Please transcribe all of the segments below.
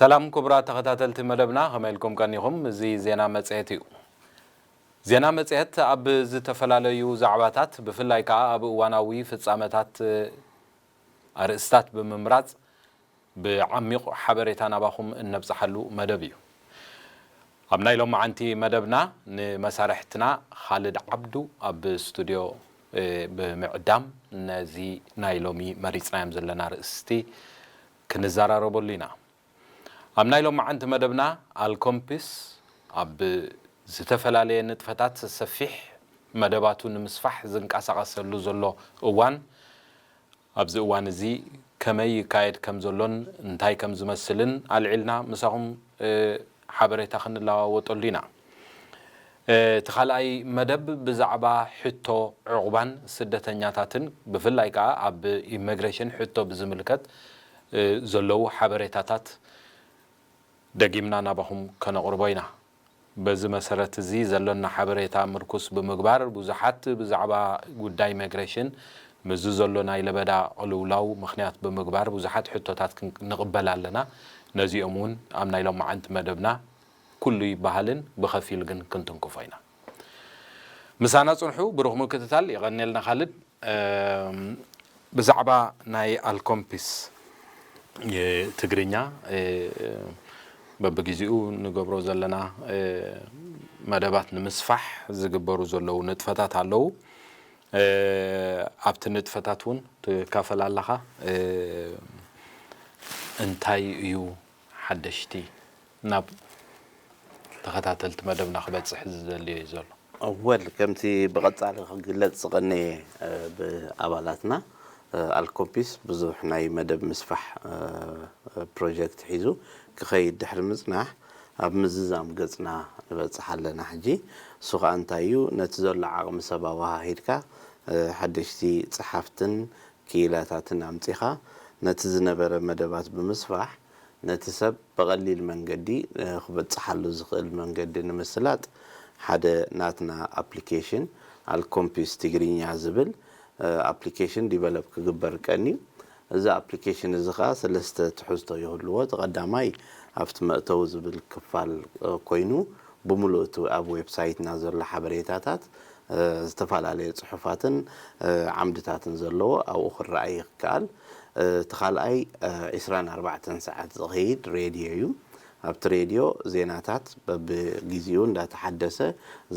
ሰላም ክቡራት ተኸታተልቲ መደብና፣ ከመይ ኢልኩም ቀኒኹም? እዚ ዜና መጽሔት እዩ። ዜና መጽሔት ኣብ ዝተፈላለዩ ዛዕባታት፣ ብፍላይ ከኣ ኣብ እዋናዊ ፍጻመታት ኣርእስታት ብምምራጽ ብዓሚቕ ሓበሬታ ናባኹም እነብጽሓሉ መደብ እዩ። ኣብ ናይ ሎማዓንቲ መደብና ንመሳርሕትና ኻልድ ዓብዱ ኣብ ስቱድዮ ብምዕዳም ነዚ ናይ ሎሚ መሪጽናዮም ዘለና ኣርእስቲ ክንዘራረበሉ ኢና። ኣብ ናይ ሎማዓንቲ መደብና ኣልኮምፒስ ኣብ ዝተፈላለየ ንጥፈታት ሰፊሕ መደባቱ ንምስፋሕ ዝንቀሳቐሰሉ ዘሎ እዋን፣ ኣብዚ እዋን እዚ ከመይ ይካየድ ከም ዘሎን እንታይ ከም ዝመስልን ኣልዒልና ምሳኹም ሓበሬታ ክንለዋወጠሉ ኢና። እቲ ካልኣይ መደብ ብዛዕባ ሕቶ ዕቑባን ስደተኛታትን፣ ብፍላይ ከኣ ኣብ ኢሚግሬሽን ሕቶ ብዝምልከት ዘለዉ ሓበሬታታት ደጊምና ናባኹም ከነቕርቦ ኢና። በዚ መሰረት እዚ ዘሎና ሓበሬታ ምርኩስ ብምግባር፣ ብዙሓት ብዛዕባ ጉዳይ ኢሚግሬሽን ምስዚ ዘሎ ናይ ለበዳ ቅልውላው ምኽንያት ብምግባር ብዙሓት ሕቶታት ክን-፣ ንቕበል ኣለና። ነዚኦም እውን ኣብ ናይ ሎማዓንቲ መደብና ኩሉ ይበሃልን ብኸፊል ግን ክንትንክፎ ኢና። ምሳና ጽንሑ፣ ብሩኽ ምክትታል። የቐንየልና ካልድ። እም፣ ብዛዕባ ናይ ኣልኮምፒስ፣ እ፣ ትግርኛ፣ እ፣ በብግዜኡ ንገብሮ ዘለና፣ እ፣ መደባት ንምስፋሕ ዝግበሩ ዘለዉ ንጥፈታት ኣለዉ። እ፣ ኣብቲ ንጥፈታት እውን ትካፈል ኣለኻ። እ፣ እንታይ እዩ ሓደሽቲ ናብ ተኸታተልቲ መደብና ክበጽሕ ዝደሊ ዘሎ? ወል፣ ከምቲ ብቐጻሊ ክግለጽ ዝቐነየ፣ እ፣ ብኣባላትና፣ እ፣ ኣልኮምፒስ ብዙሕ ናይ መደብ ምስፋሕ፣ እ፣ ፕሮጀክት ሒዙ ክኸይድ ድሕሪ ምጽናሕ፣ ኣብ ምዝዛም ገጽና ንበጽሕ ኣለና። ሕጂ እሱ ኸኣ እንታይ እዩ? ነቲ ዘሎ ዓቕሚ ሰብ ኣወሃሂድካ፣ እ፣ ሓደሽቲ ጸሓፍትን ክኢላታትን ኣምጺኻ፣ ነቲ ዝነበረ መደባት ብምስፋሕ፣ ነቲ ሰብ ብቐሊል መንገዲ፣ እ፣ ክበጽሓሉ ዝኽእል መንገዲ ንምስላጥ፣ ሓደ ናትና ኣፕሊኬሽን፣ ኣልኮምፒስ ትግርኛ ዝብል፣ እ፣ ኣፕሊኬሽን ዲቨሎፕ ክግበር ቀንዩ። እዚ ኣፕሊኬሽን እዚ ኸኣ ሰለስተ ትሕዝቶ ይህልዎ። እቲ ቀዳማይ ኣብቲ መእተዊ ዝብል ክፋል፣ እ፣ ኮይኑ፣ ብምሉእ እቲ ኣብ ዌብሳይትና ዘሎ ሓበሬታታት፣ እ፣ ዝተፈላለየ ጽሑፋትን፣ እ፣ ዓምድታትን ዘለዎ ኣብኡ ክረኣይ ይከኣል። እ፣ እቲ ካልኣይ፣ እ፣ ዕስራን ኣርባዕተን ሰዓት ዝኸይድ ሬድዮ እዩ። ኣብቲ ሬድዮ ዜናታት በብግዜኡ እንዳተሓደሰ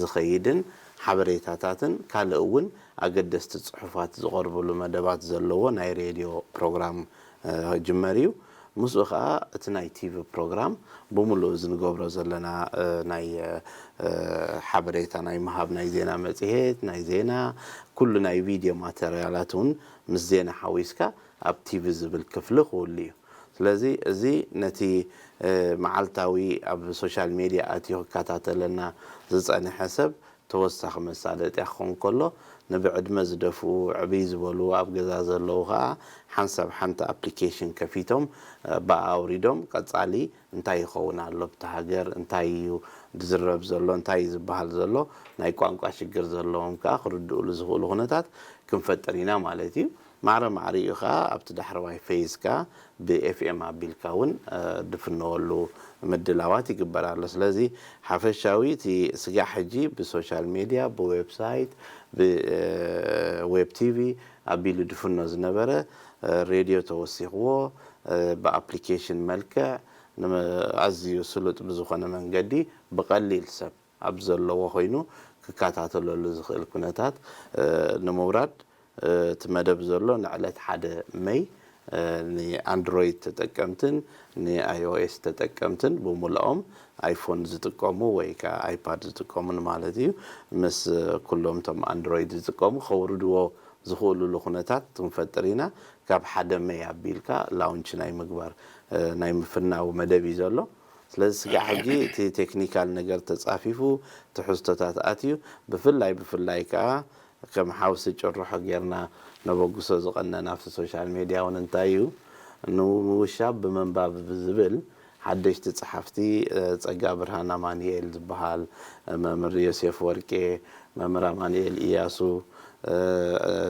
ዝኸይድን ሓበሬታታትን ካልእ እውን ኣገደስቲ ጽሑፋት ዝቐርብሉ መደባት ዘለዎ ናይ ሬድዮ ፕሮግራም፣ እ፣ ክጅመር እዩ። ምስኡ ኸኣ እቲ ናይ ቲቪ ፕሮግራም ብምሉእ እዚ ንገብሮ ዘለና፣ እ፣ ናይ፣ እ፣ ሓበሬታ ናይ ምሃብ ናይ ዜና መጽሔት፣ ናይ ዜና፣ ኩሉ ናይ ቪድዮ ማተርያላት እውን ምስ ዜና ሓዊስካ ኣብ ቲቪ ዝብል ክፍሊ ክህሉ እዩ። ስለዚ እዚ ነቲ፣ እ፣ መዓልታዊ ኣብ ሶሻል ሜድያ ኣትዩ ክከታተለና ዝጸንሐ ሰብ ተወሳኺ መሳለጥያ ክኸውን ከሎ፣ ንብዕድመ ዝደፍኡ፣ ዕብይ ዝበሉ፣ ኣብ ገዛ ዘለዉ ኸኣ ሓንሳብ ሓንቲ ኣፕሊኬሽን ከፊቶም፣ እ፣ ብኣ ኣውሪዶም ቀጻሊ እንታይ ይኸውን ኣሎ ኣብቲ ሃገር፣ እንታይ እዩ ዝዝረብ ዘሎ፣ እንታይ እዩ ዝበሃል ዘሎ፣ ናይ ቋንቋ ሽግር ዘለዎም ከኣ ክርድኡሉ ዝኽእሉ ኩነታት ክንፈጥር ኢና ማለት እዩ። ማዕረ ማዕሪኡ ከኣ ኣብቲ ዳሕረዋይ ፌዝ ከኣ ብኤፍኤም ኣቢልካ እውን፣ እ፣ ድፍነወሉ ምድላዋት ይግበር ኣሎ። ስለዚ ሓፈሻዊ እቲ ስጋዕ ሕጂ ብሶሻል ሜድያ፣ ብዌብሳይት፣ ብ፣ እ፣ ዌብ ቲቪ ኣቢሉ ድፍኖ ዝነበረ፣ እ፣ ሬድዮ ተወሲኽዎ፣ እ፣ ብኣፕሊኬሽን መልክዕ ንመ-፣ ኣዝዩ ስሉጥ ብዝኾነ መንገዲ ብቐሊል ሰብ ኣብ ዘለዎ ኮይኑ ክከታተለሉ ዝኽእል ኩነታት፣ እ፣ ንምውራድ፣ እ፣ እቲ መደብ ዘሎ ንዕለት ሓደ መይ፣ እ፣ ንኣንድሮይድ ተጠቀምትን ንኣይኦኤስ ተጠቀምትን ብምልኦም፣ ኣይፎን ዝጥቀሙ ወይ ከኣ ኣይፓድ ዝጥቀሙ ንማለት እዩ፣ ምስ ኩሎም እቶም ኣንድሮይድ ዝጥቀሙ ከውርድዎ ዝኽእሉሉ ኩነታት ክንፈጥር ኢና። ካብ ሓደ መይ ኣቢልካ ላውንች ናይ ምግባር፣ እ፣ ናይ ምፍናው መደብ እዩ ዘሎ። ስለዚ ስጋዕ ሕጂ እቲ ቴክኒካል ነገር ተጻፊፉ፣ ትሕዝቶታት ኣትዩ፣ ብፍላይ፣ ብፍላይ ከኣ ከም ሓውሲ ጭርሖ ጌርና ነበግሶ ዝቐነና ኣብቲ ሶሻል ሜድያ እውን እንታይ እዩ፣ ንምውሻብ ብምንባብ ብዝብል ሓደሽቲ ጸሓፍቲ፣ እ፣ ጸጋብርሃን ኣማኑኤል ዝበሃል፣ እ፣ መምህር ዮሴፍ ወርቄ፣ መምህር ኣማኑኤል ኢያሱ፣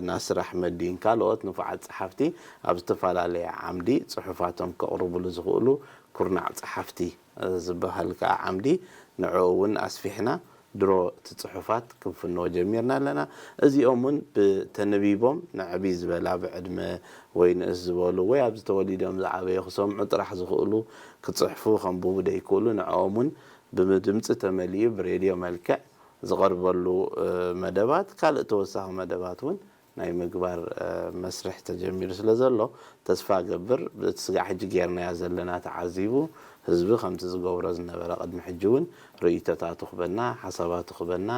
ናስር ኣሕመዲን ካልኦት ንፉዓት ጸሓፍቲ ኣብ ዝተፈላለየ ዓምዲ ጽሑፋቶም ከቕርቡሉ ዝኽእሉ ኩርናዕ ጸሓፍቲ ዝበሃል ከኣ ዓምዲ፣ ንዕኡ እውን ኣስፊሕና ድሮ እቲ ጽሑፋት ክንፍንዎ ጀሚርና ኣለና። እዚኦም እውን ብተነቢቦም ንዕብይ ዝበላ ብዕድመ ወይ ንእስ ዝበሉ ወይ ኣብዚ ተወሊዶም ዝዓበዩ ክሰምዑ ጥራሕ ዝኽእሉ፣ ክጽሕፉ ከንብቡ ደይክእሉ፣ ንዕኦም እውን ብድምጺ ተመሊኡ ብሬድዮ መልክዕ ዝቐርበሉ መደባት፣ ካልእ ተወሳኺ መደባት እውን ናይ ምግባር መስርሕ ተጀሚሩ ስለ ዘሎ፣ ተስፋ ገብር እቲ ስጋዕ ሕጂ ጌርናዮ ዘለና ተዓዚቡ፣ ህዝቢ ከምቲ ዝገብሮ ዝነበረ ቅድሚ ሕጂ እውን ርእይቶታቱ ክበና፣ ሓሳባቱ ክበና፣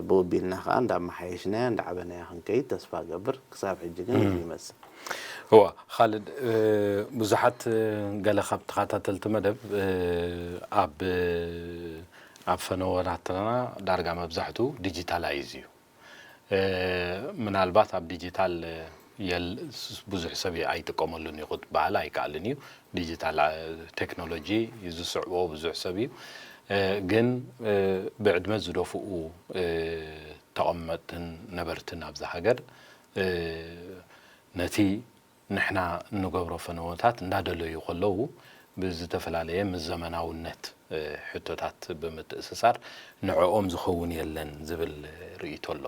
ብኡ ቢልና ከኣ እንዳመሓየሽናያ እንዳዓበናያ ክንከይድ ተስፋ ገብር። ክሳብ ሕጂ ግን እዚ ይመስል። እዋ ካልድ፣ ብዙሓት ገለ ካብ ተኸታተልቲ መደብ ኣብ ኣብ ፈነወናትና ዳርጋ መብዛሕቱ ዲጂታላይዝ እዩ። ምናልባት ኣብ ዲጂታል ብዙሕ ሰብ ኣይጥቀመሉን እዩ ክትበሃል ኣይከኣልን እዩ። ዲጂታል ቴክኖሎጂ ዝስዕቦ ብዙሕ ሰብ እዩ። ግን ብዕድመ ዝደፍኡ ተቐመጥትን ነበርትን ኣብዚ ሃገር ነቲ ንሕና እንገብሮ ፈነወታት እንዳደለዩ ከለዉ ብዝተፈላለየ ምስ ዘመናውነት ሕቶታት ብምትእስሳር ንዕኦም ዝኸውን የለን ዝብል ርእይቶ ኣሎ።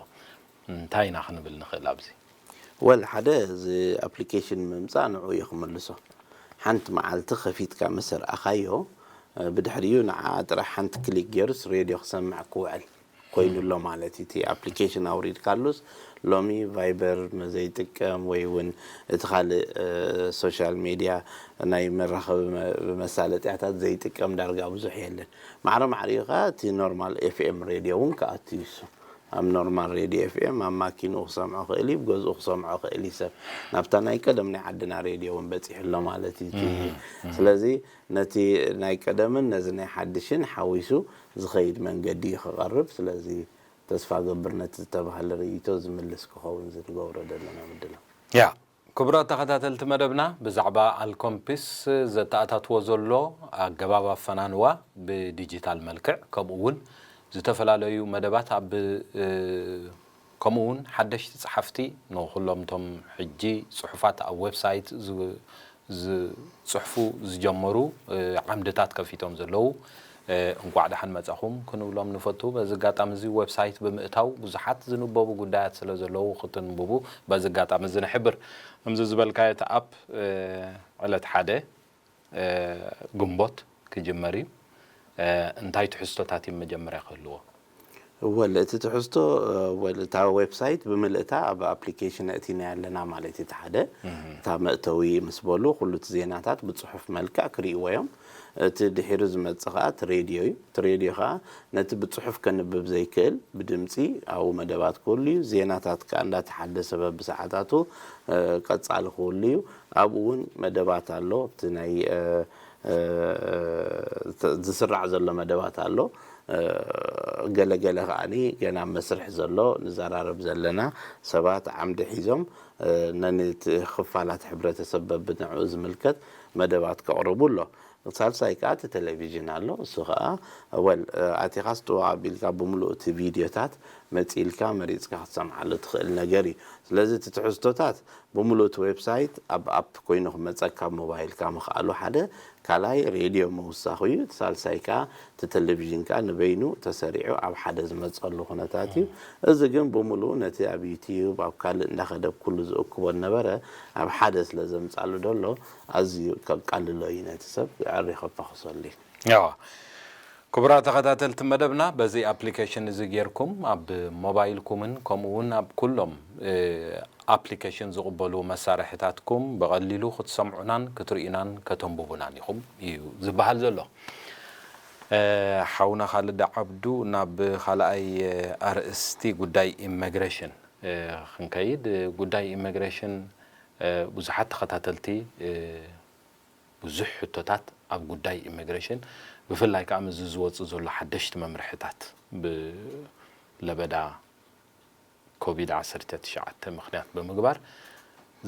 እንታይ ኢና ክንብል ንኽእል ኣብዚ? ወል ሓደ እዚ ኣፕሊኬሽን ምምፃእ ንዑ እዩ ክምልሶ። ሓንቲ መዓልቲ ከፊትካ መሰርኣኻዮ ብድሕሪኡ ንዓ ጥራሕ ሓንቲ ክሊክ ገይሩስ ሬድዮ ክሰምዕ ክውዕል ኮይኑ ኣሎ ማለት እዩ። እቲ ኣፕሊኬሽን ኣውሪድካሉስ ሎሚ ቫይበር ዘይጥቀም ወይ እውን እቲ ካልእ ሶሻል ሜድያ ናይ መራኸቢ መሳለጥያታት ዘይጥቀም ዳርጋ ብዙሕ የለን። ማዕረ ማዕሪኡ ከዓ እቲ ኖርማል ኤፍኤም ሬድዮ እውን ክኣቱ ይሱ ኣብ ኖርማል ሬድዮ ኤፍኤም ኣብ ማኪንኡ ክሰምዖ ክእል እዩ፣ ብገዝኡ ክሰምዖ ክእል እዩ ሰብ። ናብታ ናይ ቀደም ናይ ዓድና ሬድዮ እውን በፂሑ ኣሎ ማለት እዩ። ስለዚ ነቲ ናይ ቀደምን ነዚ ናይ ሓድሽን ሓዊሱ ዝኸይድ መንገዲ እዩ ክቐርብ። ስለዚ ተስፋ ገብር ነቲ ዝተባህለ ርእይቶ ዝምልስ ክኸውን ዝንገብሮ ዘለና ምድላው። ያ ክቡራት ተኸታተልቲ መደብና ብዛዕባ ኣልኮምፒስ ዘተኣታትዎ ዘሎ ኣገባብ ኣፈናንዋ ብዲጂታል መልክዕ ከምኡ እውን ዝተፈላለዩ መደባት ኣብ ከምኡ እውን ሓደሽቲ ጸሓፍቲ ንኹሎም እቶም ሕጂ ጽሑፋት ኣብ ዌብሳይት ዝጽሕፉ ዝጀመሩ ዓምድታት ከፊቶም ዘለዉ እንቋዕ ደሓን መጻኹም ክንብሎም ንፈቱ። በዚ ኣጋጣሚ እዚ ዌብሳይት ብምእታው ብዙሓት ዝንበቡ ጉዳያት ስለ ዘለዉ ክትንብቡ በዚ ኣጋጣሚ እዚ ንሕብር። ከምዚ ዝበልካዮ እቲ ኣፕ ዕለት ሓደ ግንቦት ክጅመር እዩ። እንታይ ትሕዝቶታት እዮም መጀመርያ ክህልዎ? ወል እቲ ትሕዝቶ ወል እታ ዌብሳይት ብምልእታ ኣብ ኣፕሊኬሽን እቲና ኣለና ማለት እዩ። እቲ ሓደ እታ መእተዊ ምስ በሉ ኩሉ እቲ ዜናታት ብፅሑፍ መልክዕ ክርእይዎ እዮም። እቲ ድሒሩ ዝመፅእ ከዓ እቲ ሬድዮ እዩ። እቲ ሬድዮ ከዓ ነቲ ብፅሑፍ ከንብብ ዘይክእል ብድምፂ ኣብኡ መደባት ክህሉ እዩ። ዜናታት ከዓ እንዳተሓደሰ በብሰዓታቱ ቀፃሊ ክህሉ እዩ። ኣብኡ እውን መደባት ኣሎ። ኣብቲ ናይ ዝስራዕ ዘሎ መደባት ኣሎ። ገለገለ ከዓኒ ገና መስርሕ ዘሎ ንዘራረብ ዘለና ሰባት ዓምዲ ሒዞም ነንቲ ክፋላት ሕብረተሰብ በብንዕኡ ዝምልከት መደባት ከቕርቡ ኣሎ። ሳልሳይ ከዓ እቲ ቴሌቪዥን ኣሎ። እሱ ከዓ ወል ኣቲኻስ ጥዋ ኣቢልካ ብምሉእ እቲ ቪድዮታት መፂልካ መሪፅካ ክትሰምዓሉ ትኽእል ነገር እዩ። ስለዚ እቲ ትሕዝቶታት ብምሉእ እቲ ዌብሳይት ኣብ ኣፕ ኮይኑ ክመፀካ ሞባይልካ ምኽኣሉ ሓደ ካልኣይ ሬድዮ ምውሳኽ እዩ። እቲ ሳልሳይ ከዓ እቲ ቴሌቪዥን ከዓ ንበይኑ ተሰሪዑ ኣብ ሓደ ዝመፀሉ ኩነታት እዩ። እዚ ግን ብምሉኡ ነቲ ኣብ ዩትዩብ ኣብ ካልእ እንዳኸደ ኩሉ ዝእክቦ ነበረ ኣብ ሓደ ስለ ዘምፃሉ ደሎ ኣዝዩ ከቃልሎ እዩ ነቲ ሰብ ኣሪ ከፋኽሰሉ እዩ። ያዋ ክቡራት ተኸታተልቲ መደብና በዚ ኣፕሊኬሽን እዚ ጌርኩም ኣብ ሞባይልኩምን ከምኡ እውን ኣብ ኩሎም ኣፕሊኬሽን ዝቕበሉ መሳርሕታትኩም ብቐሊሉ ክትሰምዑናን ክትርእዩናን ከተንብቡናን ኢኹም እዩ ዝበሃል ዘሎ። ሓውና ካልድ ዓብዱ ናብ ካልኣይ ኣርእስቲ ጉዳይ ኢሚግሬሽን ክንከይድ። ጉዳይ ኢሚግሬሽን ብዙሓት ተኸታተልቲ ብዙሕ ሕቶታት ኣብ ጉዳይ ኢሚግሬሽን ብፍላይ ከዓ ምስዚ ዝወፅእ ዘሎ ሓደሽቲ መምርሕታት ብለበዳ ኮቪድ ዓሰርተ ትሽዓተ ምኽንያት ብምግባር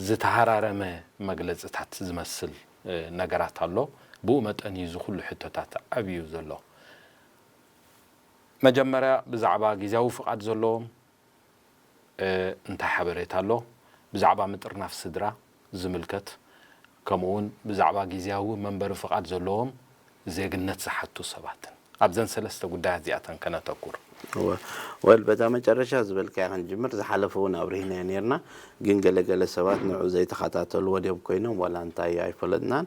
ዝተሃራረመ መግለፅታት ዝመስል ነገራት ኣሎ። ብኡ መጠን እዩ እዚ ኩሉ ሕቶታት ዓብዩ ዘሎ። መጀመርያ ብዛዕባ ግዝያዊ ፍቓድ ዘለዎም እንታይ ሓበሬታ ኣሎ ብዛዕባ ምጥርናፍ ስድራ ዝምልከት፣ ከምኡውን ብዛዕባ ግዝያዊ መንበሪ ፍቓድ ዘለዎም ዜግነት ዝሓቱ ሰባትን ኣብዘን ሰለስተ ጉዳያት እዚኣተን ከነተኩር። ወል በታ መጨረሻ ዝበልካያ ክንጅምር፣ ዝሓለፈ እውን ኣብርሂናዮ ነርና። ግን ገለገለ ሰባት ንዑ ዘይተኸታተልዎ ድዮም ኮይኖም ዋላ እንታይ ኣይፈለጥናን።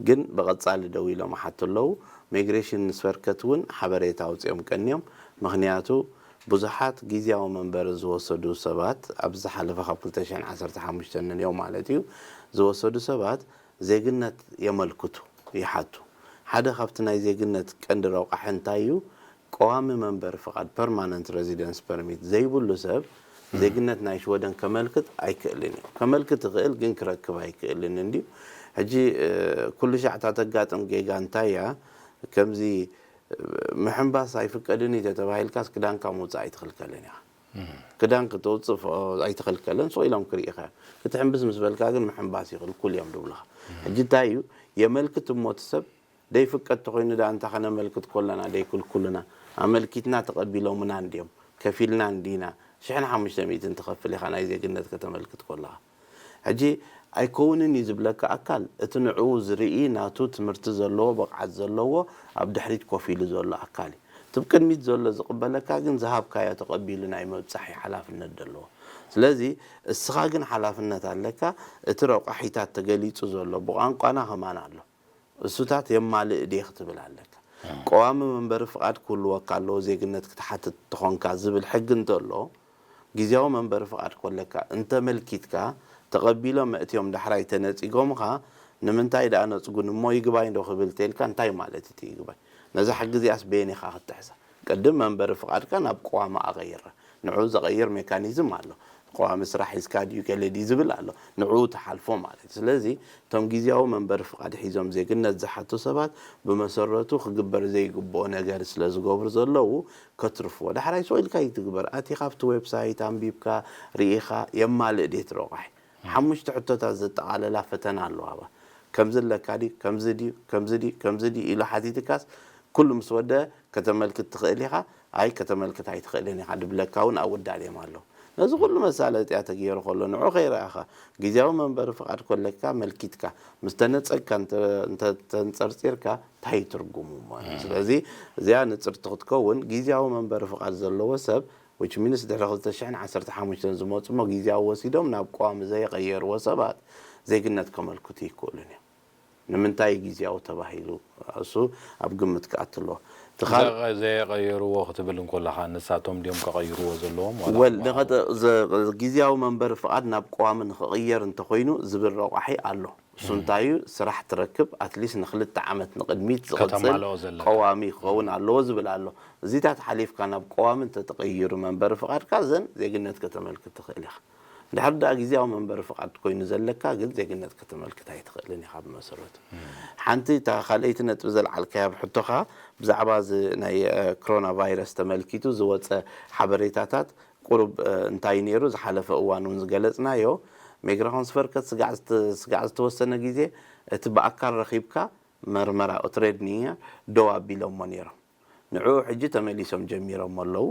ግን ብቐጻሊ ደው ኢሎም ሓቱ ኣለዉ። ሚግሬሽን ንስፈርከት እውን ሓበሬታ ኣውፅኦም ቀንዮም። ምክንያቱ ብዙሓት ግዝያዊ መንበሪ ዝወሰዱ ሰባት ኣብዚ ዝሓለፈ ካብ ክልተ ሽሕን ዓሰርተ ሓሙሽተን ንንየው ማለት እዩ ዝወሰዱ ሰባት ዜግነት የመልክቱ ይሓቱ። ሓደ ካብቲ ናይ ዜግነት ቀንዲ ረቋሒ እንታይ እዩ? ቀዋሚ መንበሪ ፍቓድ ፐርማነንት ሬዚደንስ ፐርሚት ዘይብሉ ሰብ ዜግነት ናይ ሽወደን ከመልክት ኣይክእልን እዩ። ከመልክት ይኽእል ግን ክረክብ ኣይክእልን እንድዩ። ሕጂ ኩሉ ሻዕ እታ ተጋጥም ጌጋ እንታይ እያ? ከምዚ ምሕንባስ ኣይፍቀድን እዩ ተተባሂልካስ ክዳንካ ምውፃእ ኣይትኽልከልን ኢኻ። ክዳን ክትውፅእ ኣይትኽልከልን፣ ስቕ ኢሎም ክርኢኻ እዮም። ክትሕንብስ ምስ በልካ ግን ምሕንባስ ይኽልኩል እዮም ድብሉኻ። ሕጂ እንታይ እዩ የመልክት እሞ እቲ ሰብ ደይፍቀድ ተኾይኑ ደኣ እንታ ከነመልክት ኮለና ደይክልኩልና? ኣመልኪትና ተቐቢሎምና እንድዮም፣ ከፊልና እንዲና። ሽሕን ሓሙሽተ ሚእትን ትኸፍል ኢኻ ናይ ዜግነት ከተመልክት ኮለኻ። ሕጂ ኣይከውንን እዩ ዝብለካ ኣካል እቲ ንዕኡ ዝርኢ ናቱ ትምህርቲ ዘለዎ ብቕዓት ዘለዎ ኣብ ድሕሪት ኮፍ ኢሉ ዘሎ ኣካል እዩ። እቲ ብቅድሚት ዘሎ ዝቕበለካ ግን ዝሃብካዮ ተቐቢሉ ናይ መብጻሒ ሓላፍነት ደለዎ። ስለዚ እስኻ ግን ሓላፍነት ኣለካ። እቲ ረቋሒታት ተገሊጹ ዘሎ ብቋንቋና ከማን ኣሎ። እሱታት የማልእ ድየ ክትብል ኣለካ። ቀዋሚ መንበሪ ፍቓድ ክህልወካ ኣለዎ ዜግነት ክትሓትት ተኾንካ ዝብል ሕጊ እንተሎ ግዝያዊ መንበሪ ፍቓድ ኮለካ እንተመልኪትካ ተቐቢሎም መእትዮም ዳሕራይ ተነጺጎምኻ ንምንታይ ደኣ ነጽጉን እሞ ይግባኝ ዶ ክብል ተልካ እንታይ ማለት እቲ ይግባኝ? ነዛ ሕጊ እዚኣስ በየን ኢኻ ክትጥሕሳ? ቅድም መንበሪ ፍቓድካ ናብ ቀዋሚ ኣቐይራ። ንዑ ዘቐይር ሜካኒዝም ኣሎ። ቀዋሚ ስራሕ ሒዝካ ድዩ ገለ ድዩ ዝብል ኣሎ። ንዑ ትሓልፎ ማለት እዩ። ስለዚ እቶም ግዝያዊ መንበሪ ፍቓድ ሒዞም ዜግነት ዝሓቱ ሰባት ብመሰረቱ ክግበር ዘይግብኦ ነገር ስለ ዝገብሩ ዘለዉ ከትርፍዎ። ዳሕራይ ስቕ ኢልካ ይትግበር። ኣቲኻ ኣብቲ ዌብሳይት ኣንቢብካ ርኢኻ የማልእ ድየ እቲ ረቋሒ? ሓሙሽተ ሕቶታት ዘጠቓለላ ፈተና ኣለዋ። ከምዚ ኣለካ ድዩ? ከምዚ ድዩ? ከምዚ ድዩ? ከምዚ ድዩ? ኢሉ ሓቲትካስ ኩሉ ምስ ወደ ከተመልክት ትኽእል ኢኻ። ኣይ ከተመልክት ኣይትኽእልን ኢኻ ድብለካ እውን ኣወዳድዮም ኣለዉ። ነዚ ኩሉ መሳለጥያ ተገይሩ ከሎ ንዑ ከይረኣኻ ግዝያዊ መንበሪ ፍቓድ ኮለካ መልኪትካ ምስ ተነጸግካ እንተ- እንተ- ተንጸርጺርካ እንታይ እዩ ትርጉሙ ማለት እዩ? ስለዚ እዚኣ ንጽርቲ ክትከውን ግዝያዊ መንበሪ ፍቓድ ዘለዎ ሰብ which means ድሕሪ ክልተ ሽሕን ዓሰርተ ሓሙሽተን ዝመጹ እሞ ግዝያዊ ወሲዶም ናብ ቀዋሚ ዘይቐየርዎ ሰባት ዜግነት ከመልክቱ ይክእሉን እዮም። ንምንታይ ግዝያዊ ተባሂሉ እሱ ኣብ ግምት ክኣቱ ኣለዎ። እቲ ካልእ ዘ- ዘየቐየርዎ ክትብል እንኮለኻ ንሳቶም ድዮም ከቐይርዎ ዘለዎም ዋላ ወል ክበሃሉ? ንኸተ- ዘ- ግዝያዊ መንበሪ ፍቓድ ናብ ቀዋሚ ንክቕየር እንተኮይኑ ዝብል ረቋሒ ኣሎ። እሱ እንታይ እዩ? ስራሕ ትረክብ ኣትሊስት ንክልተ ዓመት ንቕድሚት ዝቕፅል ከተማልኦ ዘለካ። ቀዋሚ ክኸውን ኣለዎ ዝብል ኣሎ። እዚታት ሓሊፍካ ናብ ቀዋሚ እንተተቐይሩ መንበሪ ፍቓድካ ዘን ዜግነት ከተመልክት ትኽእል ኢኻ። ድሕር ደኣ ግዝያዊ መንበሪ ፍቓድ ኮይኑ ዘለካ ግን ዜግነት ከተመልክት ኣይትኽእልን ኢኻ ብመሰረቱ። ሓንቲ እታ ካልኣይቲ ነጥቢ ዘልዓልካያ ብሕቶኻ ብዛዕባ እዚ ናይ ኮሮና ቫይረስ ተመልኪቱ ዝወፀ ሓበሬታታት ቁሩብ እንታይ ነይሩ ዝሓለፈ እዋን እውን ዝገለፅናዮ ሜግራሆንስፈርከት ስጋዕ ዝተወሰነ ግዜ እቲ ብኣካል ረኺብካ መርመራ ኦትሬድኒኛ ደው ኣቢሎሞ ነይሮም። ንዕኡ ሕጂ ተመሊሶም ጀሚሮሞ ኣለዉ።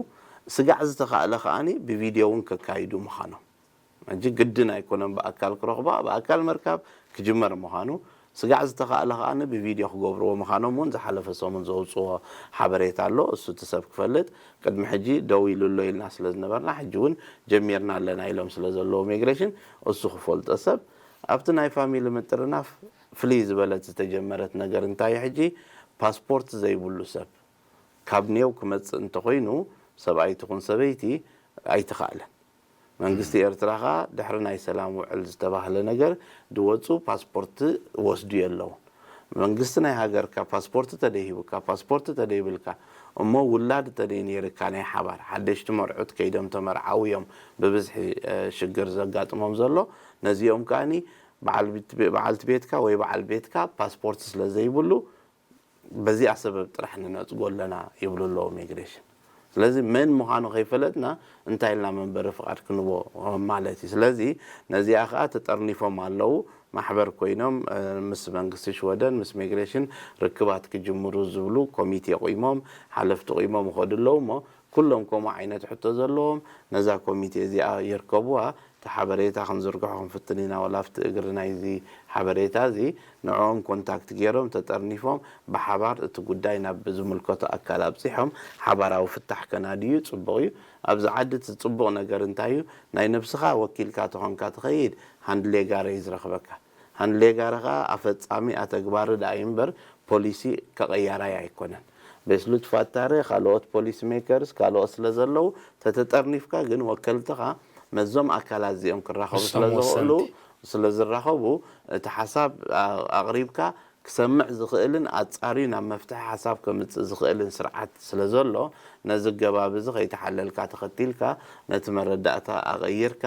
ስጋዕ ዝተኻእለ ከኣኒ ብቪድዮ እውን ከካይዱ ምዃኖም። ሕጂ ግድን ኣይኮነን ብኣካል ክረኽባ፣ ብኣካል ምርካብ ክጅመር ምዃኑ፣ ስጋዕ ዝተኻእለ ከኣኒ ብቪድዮ ክገብርዎ ምዃኖም እውን ዝሓለፈ ሰሙን ዘውፅዎ ሓበሬታ ኣሎ። እሱ እቲ ሰብ ክፈልጥ ቅድሚ ሕጂ ደው ኢሉ ኣሎ ኢልና ስለ ዝነበርና ሕጂ እውን ጀሚርና ኣለና ኢሎም ስለ ዘለዉ ሚግሬሽን እሱ ክፈልጦ ሰብ ኣብቲ ናይ ፋሚሊ ምጥርናፍ ፍልይ ዝበለት ዝተጀመረት ነገር እንታይ ሕጂ ፓስፖርት ዘይብሉ ሰብ ካብ ኔው ክመጽእ እንተኾይኑ ሰብኣይ ትኹን ሰበይቲ ኣይተኻእለን። መንግስቲ ኤርትራ ኸኣ ድሕሪ ናይ ሰላም ውዕል ዝተባህለ ነገር ድወጹ ፓስፖርት ወስዱ የለውን። መንግስቲ ናይ ሃገርካ ፓስፖርት ተደይሂቡካ ፓስፖርት ተደይብልካ እሞ ውላድ ተደይ ነይርካ ናይ ሓባር ሓደሽቲ መርዑት ከይዶም ተመርዓው እዮም ብብዝሒ ሽግር ዘጋጥሞም ዘሎ። ነዚኦም ከኣኒ በዓልቲ ቤትካ ወይ በዓል ቤትካ ፓስፖርት ስለ ዘይብሉ በዚኣ ሰበብ ጥራሕ ንነጽጎ ኣለና ይብሉ ኣለዉ ሚግሬሽን። ስለዚ መን ምዃኑ ከይፈለጥና እንታይ ኢልና መንበሪ ፍቓድ ክንቦ ማለት እዩ። ስለዚ ነዚኣ ከኣ ተጠርኒፎም ኣለዉ። ማሕበር ኮይኖም ምስ መንግስቲ ሽወደን ምስ ሚግሬሽን ርክባት ክጅምሩ ዝብሉ ኮሚቴ ቁይሞም ሓለፍቲ ቁይሞም ይኸዱ ኣለዉ እሞ ኩሎም ከምኡ ዓይነት ሕቶ ዘለዎም ነዛ ኮሚቴ እዚኣ ይርከብዋ። እቲ ሓበሬታ ክንዝርግሖ ክንፍትን ኢና። ዋላ ኣብቲ እግሪ ናይዚ ሓበሬታ እዚ ንዕኦም ኮንታክት ገይሮም ተጠርኒፎም ብሓባር እቲ ጉዳይ ናብ ዝምልከቶ ኣካል ኣብፂሖም ሓባራዊ ፍታሕ ከናድዩ ፅቡቕ እዩ። ኣብዚ ዓዲ እቲ ፅቡቕ ነገር እንታይ እዩ? ናይ ነብስኻ ወኪልካ ተኾንካ ትኸይድ፣ ሃንድሌጋረ እዩ ዝረኽበካ። ሃንድሌጋረ ኸዓ ኣፈጻሚ ኣተግባሪ ደኣ እዩ እምበር ፖሊሲ ከቐያራይ ኣይኮነን። ቤስሉት ፋታረ፣ ካልኦት ፖሊሲ ሜከርስ ካልኦት ስለ ዘለዉ ተተጠርኒፍካ ግን ወከልትኻ መዞም ኣካላት እዚኦም ክራኸቡ ምስቶም ስለ ዝኽእሉ ወሰንቲ። ስለ ዝራኸቡ እቲ ሓሳብ ኣቕሪብካ ክሰምዕ ዝኽእልን ኣጻርዩ ናብ መፍትሒ ሓሳብ ከምጽእ ዝኽእልን ስርዓት ስለ ዘሎ ነዚ ኣገባብ እዚ ከይተሓለልካ ተኸቲልካ ነቲ መረዳእታ ኣቐይርካ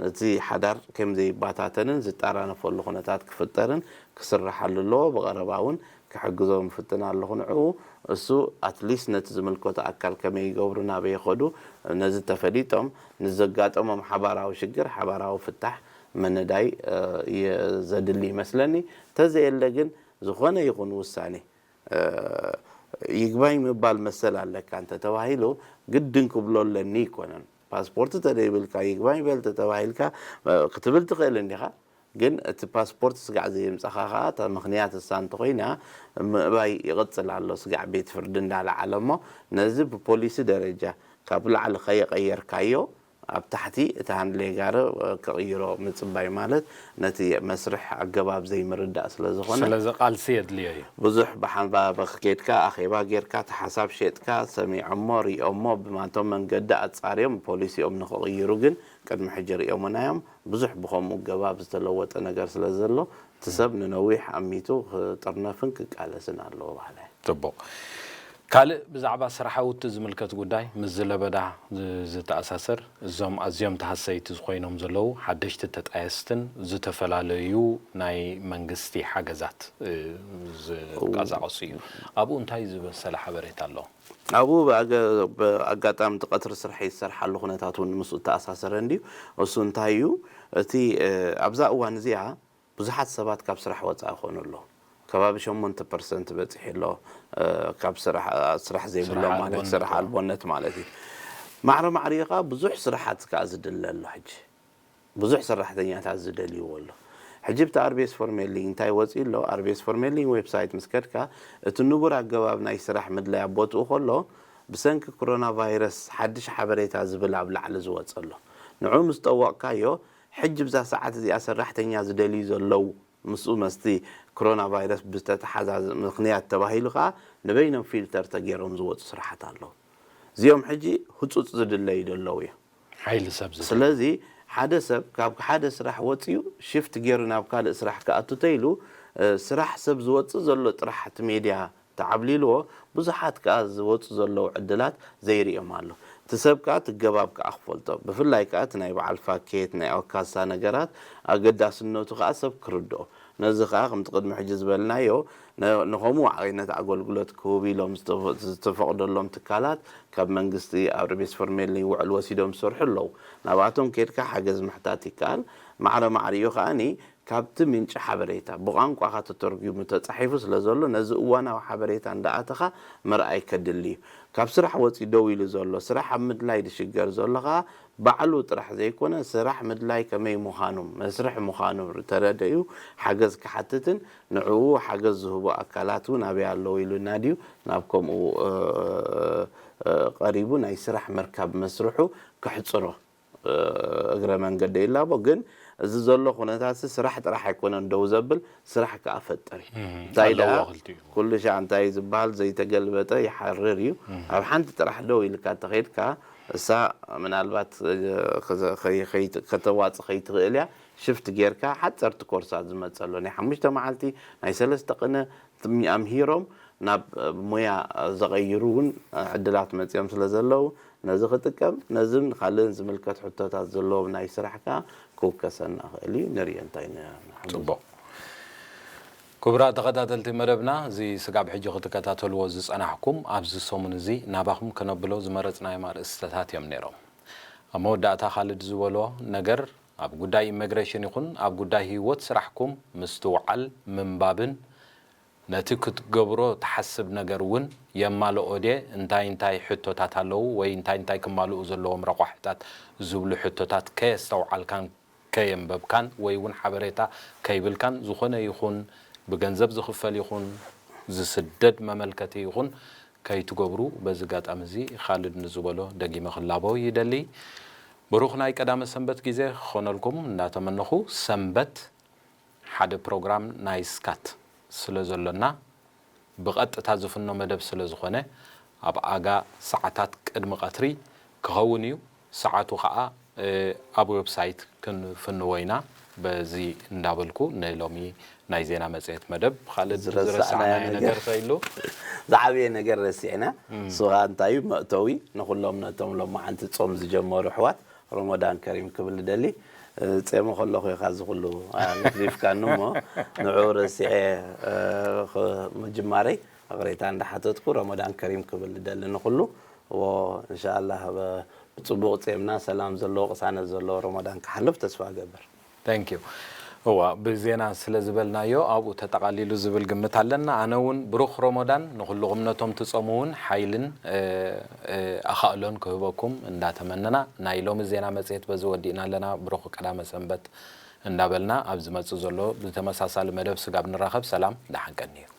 እቲ ሓዳር ከም ዘይባታተንን ዝጣራነፈሉ ኩነታት ክፍጠርን ክስርሓሉ ኣለዎ። ብቐረባ እውን ክሕግዞ ምፍትን ኣለኹ። ንዕኡ እሱ ኣትሊስት ነቲ ዝምልከቶ ኣካል ከመይ ይገብሩ ናበይ ይኸዱ ነዚ ተፈሊጦም ንዘጋጠሞም ሓባራዊ ሽግር ሓባራዊ ፍታሕ ምንዳይ ዘድሊ ይመስለኒ። ተዘየለ ግን ዝኾነ ይኹን ውሳኔ ይግባኝ ምባል መሰል ኣለካ እንተተባሂሉ ግድን ክብሎ ኣለኒ ኣይኮነን። ፓስፖርት ተደይብልካ ይግባኝ በል ተተባሂልካ ክትብል ትኽእል እንዲኻ። ግን እቲ ፓስፖርት ስጋዕ ዘየምጻኻ ኸዓ እታ ምኽንያት እሳ እንተኾይና ምእባይ ይቕጽል ኣሎ። ስጋዕ ቤት ፍርዲ እንዳለዓለ እሞ ነዚ ብፖሊሲ ደረጃ ካብ ላዕሊ ከየቐየርካዮ ኣብ ታሕቲ እቲ ሃንድሌጋር ክቕይሮ ምጽባይ ማለት ነቲ መስርሕ ኣገባብ ዘይምርዳእ ስለ ዝኾነ ስለዚ ቃልሲ የድልዮ እዩ። ብዙሕ ብሓንባብ ኬድካ ኣኼባ ጌርካ እቲ ሓሳብ ሸጥካ ሰሚዖሞ ሪኦሞ ብማቶም መንገዲ ኣጻርዮም ፖሊሲኦም ንኽቕይሩ ግን ቅድሚ ሕጂ ሪኦምና እዮም። ብዙሕ ብኸምኡ ገባብ ዝተለወጠ ነገር ስለ ዘሎ እቲ ሰብ ንነዊሕ ኣሚቱ ክጥርነፍን ክቃለስን ኣለዎ በሃላይ። ጽቡቕ። ካልእ ብዛዕባ ስራሓውቲ ዝምልከት ጉዳይ ምስ ዝለበዳ ዝተኣሳሰር እዞም ኣዝዮም ተሃሰይቲ ዝኾይኖም ዘለዉ ሓደሽቲ ተጣየስትን ዝተፈላለዩ ናይ መንግስቲ ሓገዛት ዝንቀሳቐሱ እዩ። ኣብኡ እንታይ ዝበሰለ ሓበሬታ ኣሎ? ኣብኡ ብኣጋጣሚ እቲ ቀትሪ ስራሕ ይሰርሓሉ ኩነታት እውን ምስኡ ተኣሳሰረ እንድዩ። እሱ እንታይ እዩ እቲ ኣብዛ እዋን እዚኣ ብዙሓት ሰባት ካብ ስራሕ ወፃኢ ይኾኑ ኣለዉ። ከባቢ ሸሞንተ ፐርሰንት በፂሑ ኣሎ። ካብ ስራሕ ስራሕ ዘይብሎም ማለት ስራሕ ኣልቦነት ማለት እዩ። ማዕረ ማዕሪኡ ከዓ ብዙሕ ስራሓት ከዓ ዝድለ ኣሎ ሕጂ ብዙሕ ሰራሕተኛታት ዝደልይዎ ኣሎ። ሕጂ ብቲ ኣርቤስ ፎርሜሊንግ እንታይ ወፂኡ ኣሎ? ኣርቤስ ፎርሜሊንግ ዌብሳይት ምስ ከድካ እቲ ንቡር ኣገባብ ናይ ስራሕ ምድላይ ኣብ ቦትኡ ከሎ ብሰንኪ ኮሮና ቫይረስ ሓድሽ ሓበሬታ ዝብል ኣብ ላዕሊ ዝወፀ ኣሎ። ንዑ ምስ ጠወቕካዮ ሕጂ ብዛ ሰዓት እዚኣ ሰራሕተኛ ዝደልዩ ዘለዉ ምስኡ መስቲ ኮሮና ቫይረስ ብዝተተሓዛዘ ምኽንያት ተባሂሉ ከዓ ንበይኖም ፊልተር ተገይሮም ዝወፁ ስራሓት ኣለዉ። እዚኦም ሕጂ ህፁፅ ዝድለዩ ዘለዉ እዮም። ሓይሊ ሰብ ዝደሊ። ስለዚ ሓደ ሰብ ካብ ሓደ ስራሕ ወፂኡ ሽፍት ገይሩ ናብ ካልእ ስራሕ ክኣቱ ተይሉ ስራሕ ሰብ ዝወፅእ ዘሎ ጥራሕ እቲ ሜድያ ተዓብሊልዎ ብዙሓት ከዓ ዝወፁ ዘለዉ ዕድላት ዘይርእዮም ኣሎ። እቲ ሰብ ከዓ እቲ ገባብ ከዓ ክፈልጦ ብፍላይ ከዓ እቲ ናይ በዓል ፋኬት ናይ ኦካሳ ነገራት ኣገዳስነቱ ከዓ ሰብ ክርድኦ ነዚ ከዓ ከምቲ ቅድሚ ሕጂ ዝበልናዮ ንኸምኡ ዓይነት ኣገልግሎት ክህቡ ኢሎም ዝተፈቕደሎም ትካላት ካብ መንግስቲ ኣብ ርቤስ ፈርሜል ይውዕል ወሲዶም ዝሰርሑ ኣለዉ። ናብኣቶም ከድካ ሓገዝ ምሕታት ይከኣል። ማዕረ ማዕሪኡ ከዓኒ ካብቲ ምንጪ ሓበሬታ ብቋንቋኻ ተተርጉሙ ተጻሒፉ ስለ ዘሎ ነዚ እዋናዊ ሓበሬታ እንዳኣተኻ ምርኣይ ከድሊ እዩ። ካብ ስራሕ ወፂ ደው ኢሉ ዘሎ ስራሕ ኣብ ምድላይ ዝሽገር ዘሎ ከዓ ባዕሉ ጥራሕ ዘይኮነ ስራሕ ምድላይ ከመይ ምዃኑ መስርሕ ምዃኑ ተረዲኡ ሓገዝ ክሓትትን ንዕኡ ሓገዝ ዝህቡ ኣካላት እውን ኣበይ ኣለዉ ኢሉ ናድዩ ናብ ከምኡ ቀሪቡ ናይ ስራሕ ምርካብ መስርሑ ከሕፅሮ እግረ መንገዲ ይላቦ። ግን እዚ ዘሎ ኩነታት ስራሕ ጥራሕ ኣይኮነን ደው ዘብል ስራሕ ከዓ ፈጥር እዩ። እንታይ ደኣ ኩሉ ሻዕ እንታይ ዝበሃል ዘይተገልበጠ ይሓርር እዩ። ኣብ ሓንቲ ጥራሕ ደው ኢልካ ተኸይድካ እሳ ምናልባት ከተዋፅ ከይትኽእል እያ። ሽፍት ጌርካ ሓፀርቲ ኮርሳት ዝመፀ ኣሎ ናይ ሓሙሽተ መዓልቲ ናይ ሰለስተ ቅነ ኣምሂሮም ናብ ሙያ ዘቐይሩ እውን ዕድላት መፂኦም ስለ ዘለዉ ነዚ ክጥቀም ነዝን ካልእን ዝምልከት ሕቶታት ዘለዎም ናይ ስራሕ ከዓ ክውከሰና ክእል እዩ። ንሪኦ እንታይ ንሓምም። ጽቡቕ። ክቡራት ተኸታተልቲ መደብና፣ እዚ ስጋብ ሕጂ ክትከታተልዎ ዝጸናሕኩም ኣብዚ ሰሙን እዚ ናባኹም ከነብሎ ዝመረጽናዮም ኣርእስትታት እዮም ነይሮም። ኣብ መወዳእታ ካልድ ዝበሎ ነገር ኣብ ጉዳይ ኢሚግሬሽን ይኹን ኣብ ጉዳይ ህይወት ስራሕኩም ምስትውዓል ምንባብን ነቲ ክትገብሮ ትሓስብ ነገር እውን የማልኦ ድየ፣ እንታይ እንታይ ሕቶታት ኣለዉ ወይ እንታይ እንታይ ክማልኡ ዘለዎም ረቋሕታት ዝብሉ ሕቶታት ከየስተውዓልካን ከየንበብካን ወይ እውን ሓበሬታ ከይብልካን ዝኾነ ይኹን ብገንዘብ ዝኽፈል ይኹን ዝስደድ መመልከቲ ይኹን ከይትገብሩ በዚ ኣጋጣሚ እዚ ካልድ ንዝበሎ ደጊመ ክላቦ ይደሊ። ብሩኽ ናይ ቀዳመ ሰንበት ግዜ ክኾነልኩም እናተመነኹ፣ ሰንበት ሓደ ፕሮግራም ናይ ስካት ስለ ዘሎና ብቐጥታ ዝፍኖ መደብ ስለ ዝኾነ ኣብ ኣጋ ሰዓታት ቅድሚ ቀትሪ ክኸውን እዩ። ሰዓቱ ኸዓ ኣብ ዌብሳይት ክንፍንዎ ኢና። በዚ እንዳበልኩ ንሎሚ ናይ ዜና መጽሔት መደብ ካልድ ዝረሳዕናዮ ዝረሳዕናዮ ነገር ነገር ከይሉ ዝዓበየ ነገር ረሲዕና። እሱ ከዓ እንታይ እዩ? መእተዊ ንኩሎም ነቶም ሎማዓንቲ ጾም ዝጀመሩ ኣሕዋት ረመዳን ከሪም ክብል እደሊ። ጼመ ከለኹ ኢኻ እዚ ኩሉ ኣግዲፍካኒ እሞ ንዕኡ ረሲዐ ምጅማረይ ይቕሬታ እንዳሓተትኩ ረመዳን ከሪም ክብል እደሊ ንኩሉ። እዎ እንሻኣላህ ብፅቡቕ ጼምና ሰላም ዘለዎ ቅሳነት ዘለዎ ረመዳን ክሓልፍ ተስፋ እገብር። Thank you። እዋ ብዜና ስለ ዝበልናዮ ኣብኡ ተጠቓሊሉ ዝብል ግምት ኣለና። ኣነ እውን ብሩኽ ረመዳን ንኹልኹም ነቶም ትጸሙ እውን ሓይልን ኣኻእሎን ክህበኩም እንዳተመነና ናይ ሎሚ ዜና መጽሔት በዚ ወዲእና ኣለና። ብሩኽ ቀዳመ ሰንበት እንዳበልና ኣብ ዝመጽእ ዘሎ ብተመሳሳሊ መደብ ስጋብ ንራኸብ ሰላም ደሓን ቀንዩ።